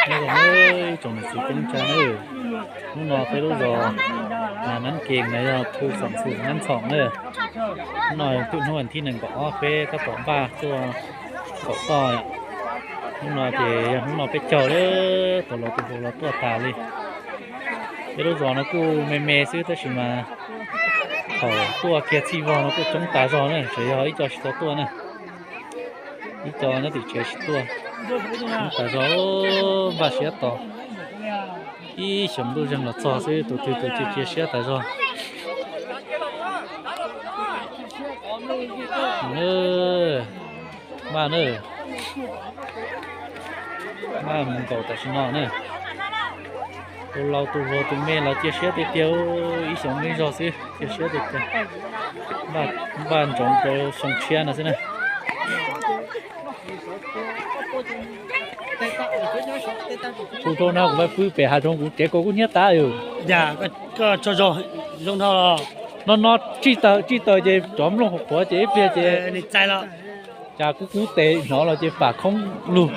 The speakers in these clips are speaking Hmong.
Nyob zoo nawb ib tsoom niam txiv kwv tij neej tsa nawb. Hnub no peb lub zos Nab Kees no yog khu xeem Xwm Nab Txhom na. Hnub no twb hnub vas thib nees nkaum ob peb tab tom npaj tuaj kaum toj. Hnub no ces yog hnub no peb caug lawm, tau los tus hluas los tuaj tas li. Peb lub zos no kuj me me xwb tab sis mas thaum tuaj kiag txhij vog no kuj coob tas zog na, tseem yog ib co tsis tau tuaj na. Ib co nyob tim tsev tsis tuaj. Coob tas zog, npaj siab tos ib xyoos ntuj zeeg los txog xwb, tus twg tus cia cia siab tas zog. Npaj na, npaj mus nkaum tam sim no na. Tus laus tus hluas tus me los cia siab tiag tiag, ib xyoos me zog xwb cia siab tiag tiag. Npaj ntsoov rau xyoo tshiab no xwb na. Tus rau no kuv pw pem hav zoov kuv tsev kaus kuj hnyiab tas yus. Yog, koj tso zoo dhau los. No no, tsij taws, tsij taws ces cov nplooj qhuav qhuav ces ib pliag ces cas kub kub tes hnov los ces pam khoob lug.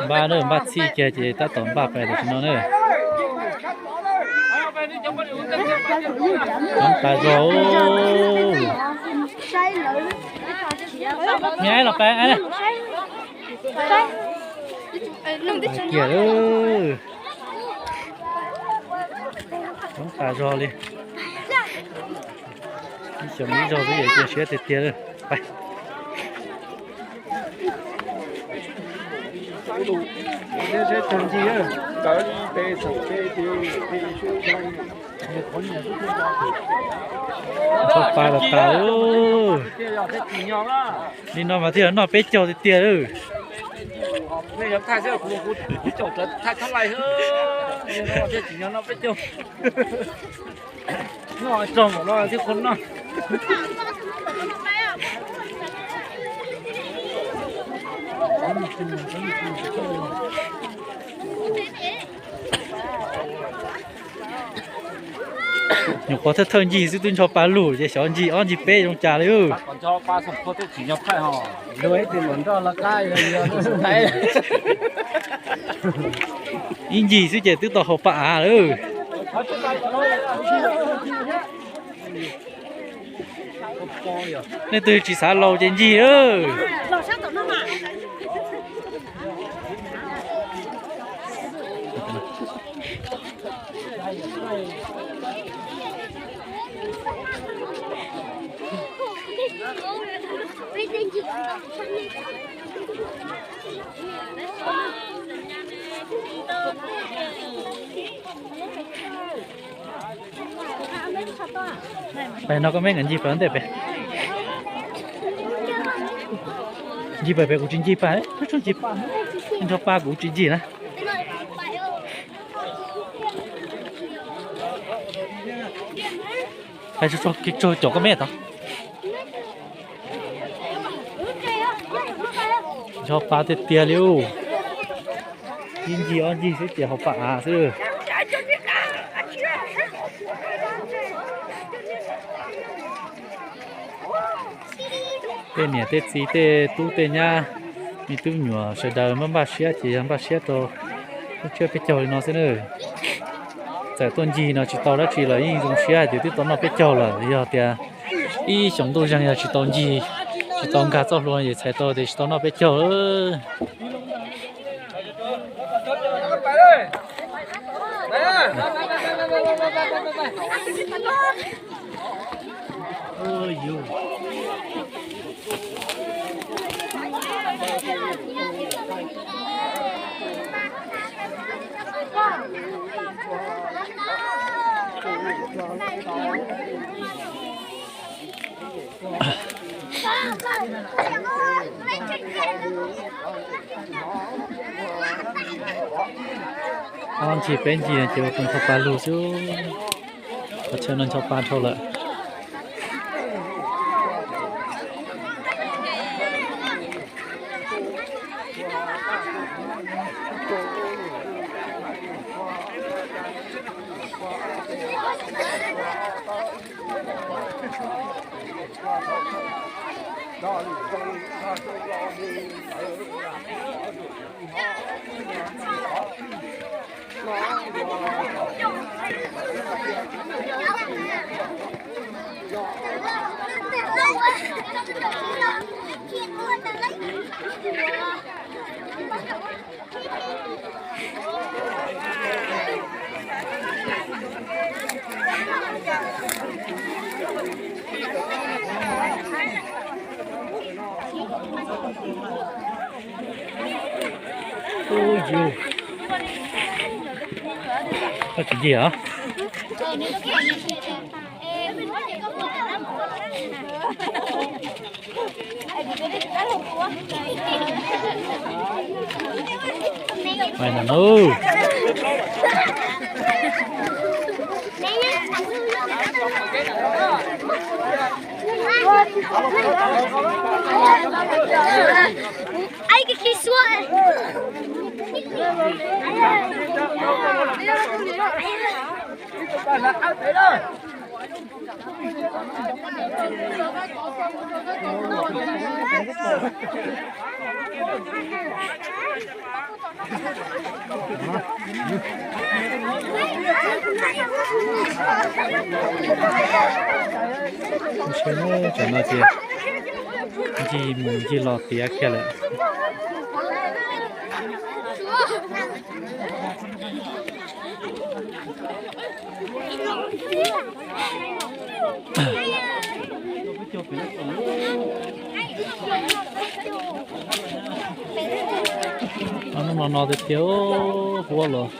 Npaj na, npaj txhij kiag ces tab tom npaj pais tam sim no na. Coob tas zog. Nyob los pais kiag. Coob tas zog li. Ib xyoos ib zaug xwb ces cia siab tiag tiag. Tso pa tas tas. Li no mas thiaj noj peb caug tiag tiag. Nyuam qhuav thawj thawj ncig xwb twb ncho pa lug ces xyov ncig ob ncig peb zoo cas li. Ib ncig xwb ces twb tau hauv pa av lawm. Leej twg tsis xav laus ces ncig lawm. Pais no koj me ncig pais ntej pem. Ncig pais pem kuv tsis ncig pais, tsuas ncig nrog pa kuv tsis ncig na. Pais tsuag tsuag kiag tsuag caum koj me tod. Ncho pa tiag tiag li ub. Ib ncig ob ncig xwb ces hauv pa av xwb. Tej niam tej txiv tej tub tej nyab, me tub me nyuam sawv daws npaj npaj siab ces yog npaj siab rau lub tsiab peb caug li no xwb na. Txawm tuaj ncig no tsis tau dab tsi los yeej zoo siab hais tias twb tau noj peb caug lawm. Yog tias ib xyoos ntuj zeeg yog tsis tau ncig, tsis tau nkag txoj hlua ces txhais tau tias tsis tau noj peb caug. Ob ncig peb ncig no ces ua tus ncho pa lug xwb, qhov chaw no ncho pa dhau lawm. Ub, yus, koj tsis ncig hev? Tam no ces ncig mus ncig los tiav kiag lawm. Hnub no no tiag tiag, huab los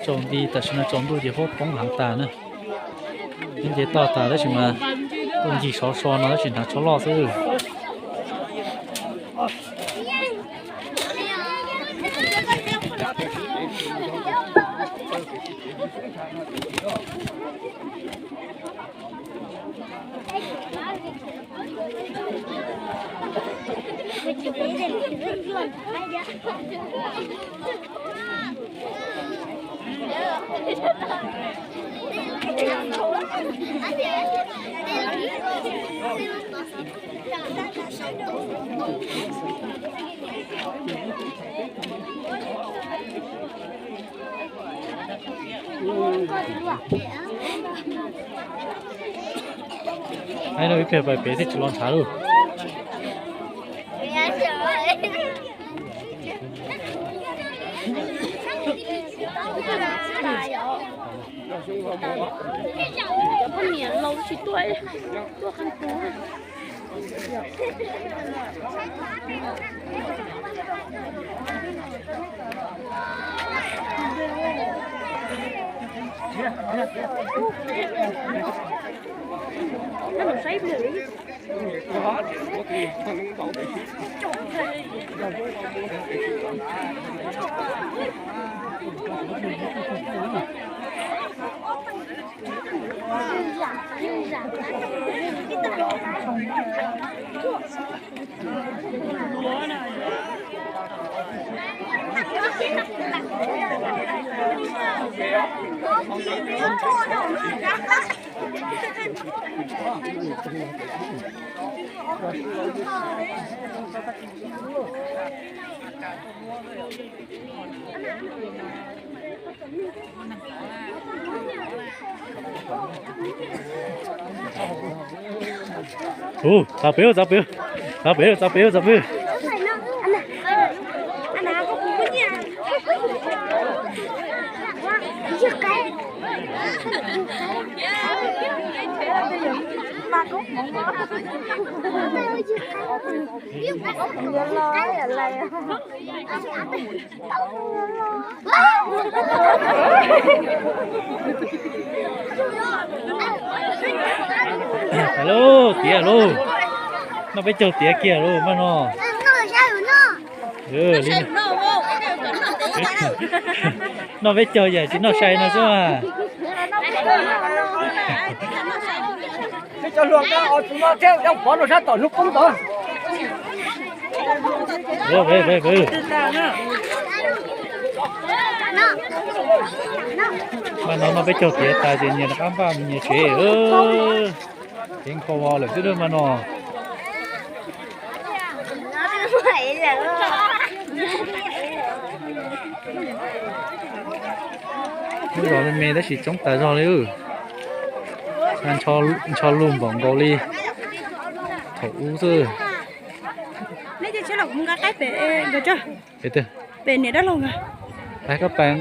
tsaus nti, tam sim no tsaus ntuj ces huab poob heev tas na. Nce toj tas tab sis mas tuaj ncig sov so no tab sis hnav tsho loj xwb. Ib pliag pais pem thiaj tsis los ntshav lauj. Cov poj niam laus tsis tuaj, tuaj qee tus. Ua, txav pem, txav pem, txav pem, txav pem, txav pem. Lauj, tiav lauj. Noj peb caug tiav kiag lauj, maj no. Noj peb caug yam tsis noj sai no xwb mas. Peb cov hluas nkauj os, tus no thiab, pov rau sab tom hnub poob tod. Mas no noj peb caug tiav tas ces nyias rov qab npaj nyias tsev. Kev nkhaus lawm xwb mas no. Lub zos me me tab sis coob tas zog li. Ntsho lug npaum nkaus li thaum ub xwb. Pem niam dab laug, koj pas.